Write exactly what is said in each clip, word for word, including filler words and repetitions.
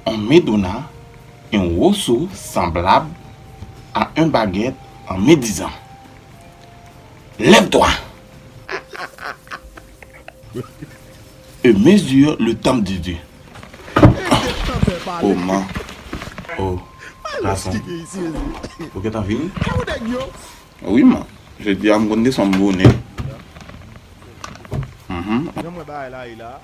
On me donna un roseau semblable à une baguette en me disant, lève-toi et mesure le temple de Dieu. Oh, man. Oh, gason. Ou gentan vini? Wi, man. Jodi a, m konn desann bonè. Mhm. Jan m wè bagay la ye la.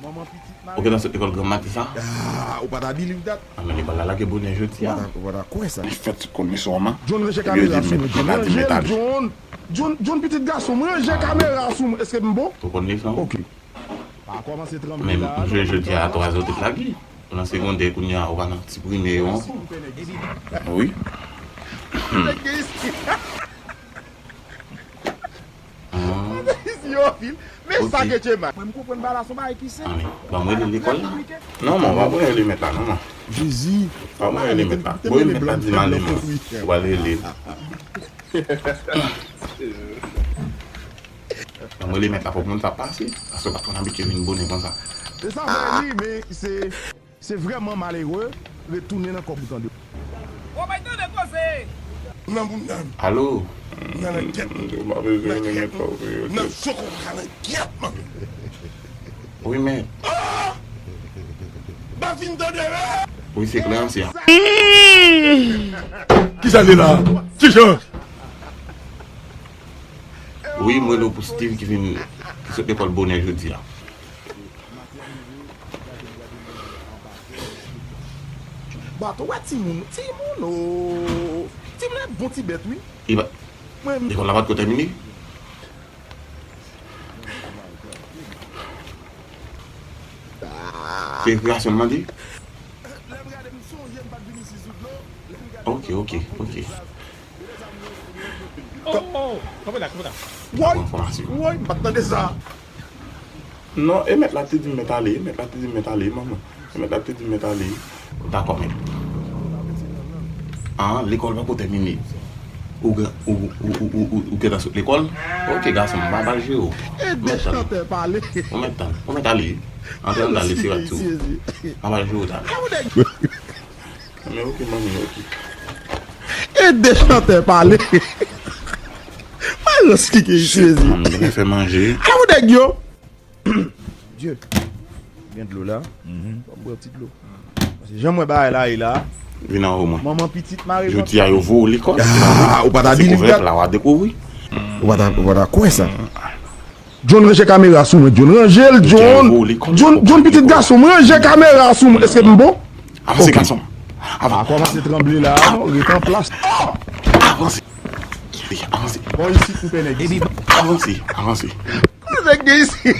Manman pitit mare. Ou gentan sot lekòl granm maten sa? Ah, ou pa ta believe that? Ah, men lekòl la lage bonè jodi a. Ou pa ta, ou pa ta kwè sa. Li fèt konn li sou man. John, ranje kamera sou mwen. John, ranje l, John. John, John, pitit gason m, ranje kamera sou mwen. Èske m bon? Ou konn li sa? Ok. Pa kòmanse tranble la. Men m jwe jodi a twa zè ou te lage. Ou nan segondè kounye a, ou pa nan ti primè yo ankò. Wi. Nèg gen isi. Ah. Isi yo anpil. Men sa ke Tchema. Mwen m konprann bagay la se yon bagay ki senp. Anben, ban m rele lekòl la. Non, man, pa mwen rele mèt la, non, man. Jezi. Pa mwen rele mèt la. Bon, mèt la di m ale, man. Ou pa rele. Ban m rele mèt la, fòk moun sa pase. Paske w pa konn abitye vin bonè konsa. Se sa vre, wi, men se, se vrèman malere retounen nan kòb ou tande. Ou bay tande koze! Nan moun nan. Alo? Nan nan gyèt. Ou pa bezwen rele mèt la, ou rele. Nan choko ka nan gyèt, man. Wi, men. Ah! Ba vin tande, wi! Wi, se klè, ansyen. Kisa li la? Kijan? Wi, m rele w pou Steve ki vin, ki sot lekòl bonè jodi a. Bato, wè timoun, timoun, o. Timoun e bon ti bèt, wi. Li pa, lekòl la pa t ko tèmine? Se rekreasyon l mande? Ok, ok, ok. Oh, oh, kanpe la, kanpe la. Woy, woy, m pa t tande sa. Non, e mèt la te di m mèt ale, e mèt la te di m mèt ale, manman. E mèt la te di m mèt ale. Dakò, mèt. Ah, lekòl pa ko tèmine. Ou gen, ou, ou gentan sot lekòl? Ok, gason m, m pa pral jere w. Ede chantè pale. Ou mèt tann, ou mèt ale. Antre anndan, lese rad sou. M pa pral jere w talè. Men ok, manmi, ok. Ede chantè pale. Malans ki gen isi, Jezi. Manmi, genlè fè manje. Ala ou nèg yo. Dye. Gen dlo la. Ban m bwè yon ti dlo. Paske jan m wè bagay la ye la. Vin anwo mwen. Manman pitit mare. Jodi a yo voye w lekòl. Ah, ou pa ta believe that. Se kouvrèt la w a dekouvri. Ou pa ta, ou pa ta kwè sa. John, ranje kamera sou mwen. John, ranje l, John. John, John, pitit gason m, ranje kamera sou mwen. Èske m bon? Avanse, gason. Avanse. Pa kòmanse tranble la, non, ret an plas. Avanse. Avanse. Bon, isit, m pè nèg isit. Avanse, avanse. Nèg gen isit.